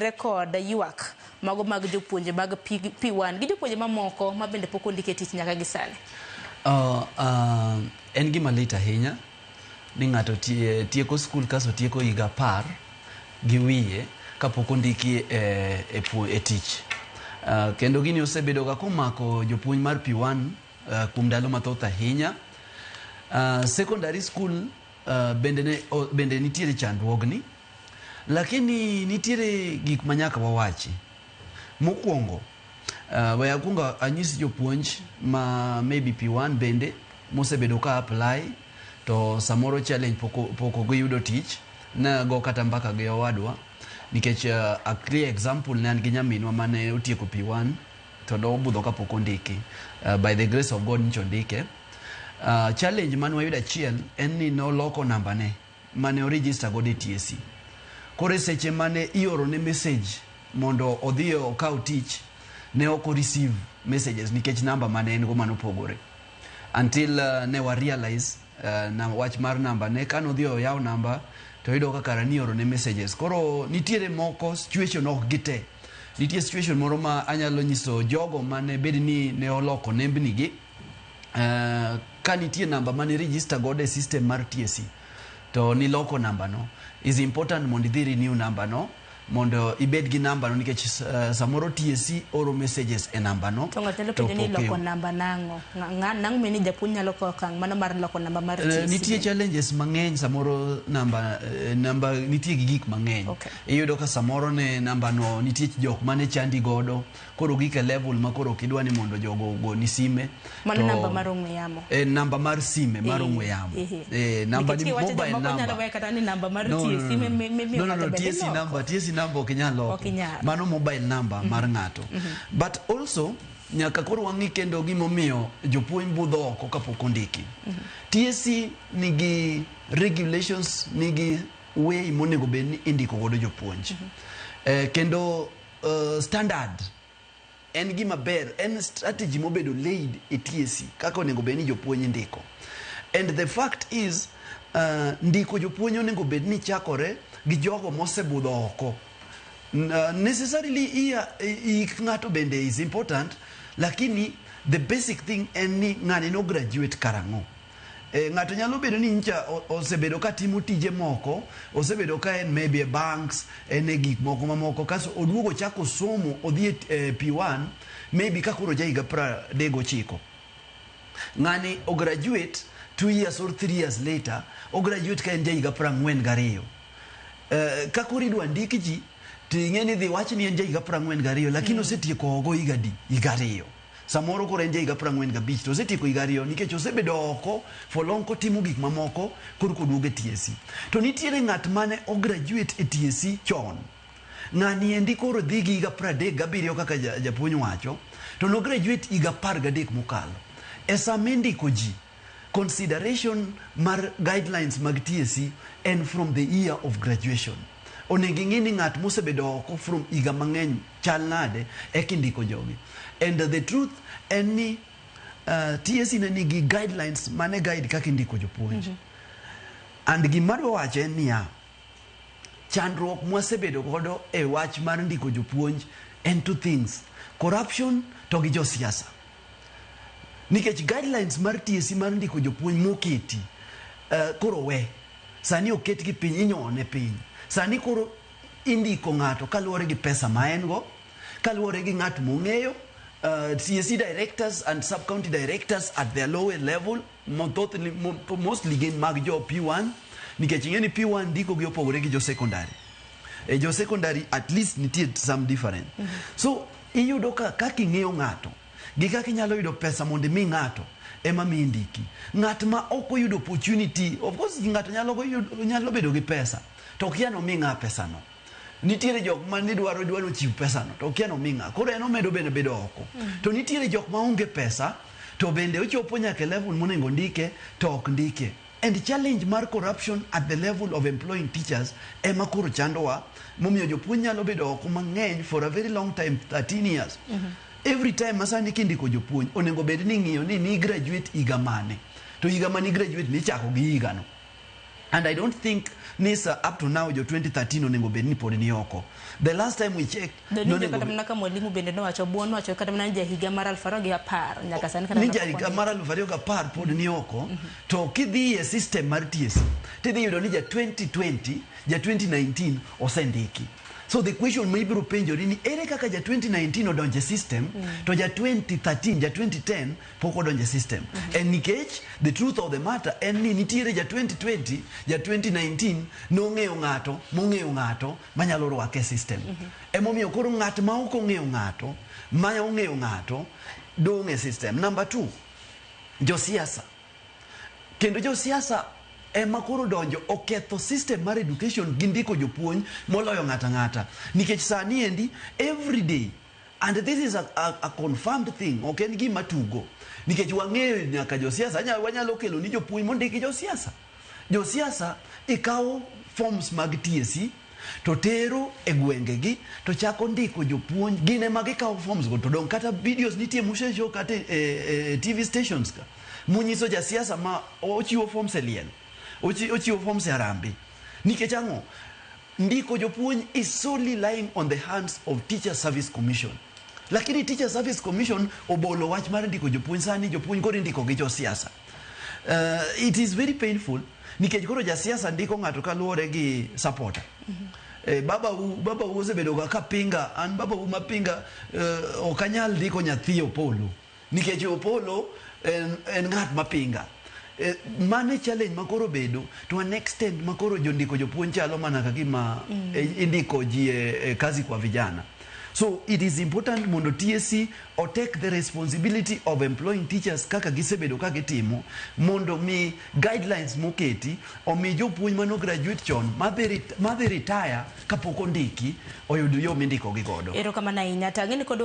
Kod ywak mago mag jopuonje mag P1 gi jopuonje mamoko ma bende pok ondike tich nyaka gi sani. En gima lit ahinya ni ng'ato tieko skul kasto tieko higa 10 gi wiye kapok ondiki e tich. Kendo gini osebedo ga komako jopuonj mar P1 kuom ndalo mathoth ahinya. Secondary school bende nitiere chandruogni. Lakini nitiere gik ma nyaka wawachi. Mokwongo, we akwongo anyis jopuonj ma maybe P1 bende mosebedo ka apply to samoro challenge pok giyudo tich. Nago kata mbaka gi owadwa nikech a clear example ne an gi nyaminwa mane otieko P1 to nobudho kapok ondiki. By the grace of God nyocha ondike. Challenge mane wayudo achiel en ni noloko namba ne mane oregister godo e TSC. Koro e seche mane ioro ne message mondo odhi okaw tich, ne ok o receive messages nikech namba mane en go manopogore. Until ne wa realize na wach mar namba ne kane odhi oyaw namba to oyudo ka kara nioro ne messages. Koro nitiere moko situation ok gite. Nitie situation moro ma anyalo nyiso jogo mane bed ni ne oloko nembni gi. Ka nitie namba mane register godo e system mar TSC to niloko namba no, is important mondo idhi renew namba no mondo ibed gi namba no nikech samoro TSC oro messages e namba no. To ng'ato nyalo penjo ni loko namba nang'o? Nang'o miyo ni japuonj nyalo kawo okang' mano mar loko namba mar TSC? Nitie challenges mang'eny samoro namba nitie gi gik mang'eny. Iyudo ka samoro ne namba no nitie jok mane chandi godo, koro gik e level ma koro ok idwa ni mondo jogo ogoni sime. Mano namba mar ong'we yamo. Namba mar sime mar ong'we yamo. Namba ni mobile number. Nyalo weyo kata ni namba mar TSC. No, TSC number, TSC number ok inyal loko. Mano mobile number mar ng'ato. But also nyaka koro wang'i kendo gimomiyo jopuonj budho oko kapok ondiki. TSC nigi regulations, nigi way monego bed ni indiko godo jopuonj. Kendo standard en gima ber, en strategy mobedo laid e TSC kaka onego bed ni jopuonj indiko. And the fact is ndiko jopuonj onego bed ni chakore gi jogo mosebudho oko. Necessarily ik ng'ato bende is important, lakini the basic thing en ni ng'ani no graduate karang'o. Ng'ato nyalo bedo ni ncha osebedo ka timo tije moko, osebedo ka en maybe e banks, en e gik moko mamoko, kaso oduogo chako somo odhi e P1 maybe ka koro ja higa 39. Ng'ani o graduate 2 years or 3 years later, o graduate ka en ja higa 42. Ka koro idwa ndik ji to ing'e ni dhi wach ni en ja higa 42 lakini osetieko ogo higa di higa 2. Samoro koro en ja higa 45 to osetieko higa 2 nikech osebedo oko for long kotimo gik mamoko, koro koduogo e TSC. To nitiere ng'at mane o graduate e TSC chon. Ng'ani endi koro dhi gi higa 37 kaka japuonj wacho, to no graduate higa 13 mokalo. E sama indiko ji, consideration mar guidelines mag TSC en from the year of graduation. Onego ing'i ni ng'at mosebedo oko from higa mang'eny chal nade eka indiko jogi. And the truth en ni TSC ne nigi guidelines mane guide kaka indiko jopuonj. And gima adwa wacho en niya, chandruok mwasebedo godo e wach mar ndiko jopuonj en two things: corruption to gi josiasa. Nikech guidelines mar TSC mar ndiko jopuonj moketi koro we sani oketgi piny, inyone piny. Sani koro indiko ng'ato kaluwore gi pesa ma en go, kaluwore gi ng'at mong'eyo. TSC directors and sub county directors at their lower level mostly gin mag jo P1 nikech ing'e ni P1 ndiko gi opogore gi jo secondary. E jo secondary at least nitie some difference. So iyudo ka kaka ing'eyo ng'ato gi kaka inyalo yudo pesa mondo imi ng'ato ema mi indiki. Ng'at ma ok oyudo opportunity, of course ng'ato nyalo bedo gi pesa to okia nomi ng'a pesa no. Nitiere jok ma nidwaro dwaro chiw pesa no to okia nomi ng'a. Koro en omedo bende bedo oko. To nitiere jok ma onge pesa to bende ochopo nyaka e level monego ndike to ok ndike. And challenge mar corruption at the level of employing teachers ema koro chandowa momiyo jopuonj nyalo bedo oko mang'eny for a very long time, 13 years. Every time ma sani kindiko jopuonj onego bed ni ing'iyo ni ni graduate higa mane. To higa mani graduate ni ichako gi higa no. And I don't think ni sa up to now jo 2013 onego bed ni pod ni oko. The last time we checked, Donjo nonego kata mana ka mwalimu bende nowacho buon nowacho kata mana ni jahiga mar 2010 nyaka sani kata ni mana jahiga pok mar 2010 pod ni oko. To kidhi e system mar TSC, tidhi yudo ni ja 2020, ja 2019 osendiki. So the question ma ibiro penjori ni ere kaka ja 2019 odonjo e system to ja 2013, ja 2010 pok odonjo e system? En nikech the truth of the matter en ni nitiere ja 2020, ja 2019 nong'eyo ng'ato mong'eyo ng'ato manyalo rwake e system. Emomiyo koro ng'at ma ok ong'eyo ng'ato ma ong'eyo ng'ato dong' e system. Number two, josiasa. Kendo josiasa ema koro donjo oketho system mar education gi ndiko jopuonj moloyo ng'ata ng'ata, nikech sani endi every day, and this is a confirmed thing, ok en gima tugo, nikech wang'eyo nyaka josiasa. Wanyalo kelo ni jopuonj mondiki josiasa. Josiasa ikawo forms mag TSC to tero e gwengegi to chako ndiko jopuonj. Gin ema gikawo forms go, to dong kata videos nitie museshow kata e TV stations ka munyiso jasiasa ma ochiwo forms e liel, ochiwo forms e harambee. Nikech ang'o? Ndiko jopuonj is solely lying on the hands of Teacher Service Commission, lakini Teacher Service Commission obolo wach mar ndiko jopuonj. Sani jopuonj koro indiko gi josiasa. It is very painful nikech koro jasiasa ndiko ng'ato kaluwore gi supporter. Baba u osebedo ga kapinga an baba u mapinga, ok anyal ndiko nyathi Opolo nikech Opolo en ng'at mapinga. Mano e challenge makoro bedo to an extent makoro jondiko jopuonj chalo mana ka gima indiko ji e kazi kwa vijana. So it is important mondo TSC o take the responsibility of employing teachers kaka gisebedo ka gitimo, mondo mi guidelines moketi omi jopuonj mano graduate chon madhi retire kapok ondiki oyud yo mindiko gi godo. Erokamano ahinya. Tang'e ni kod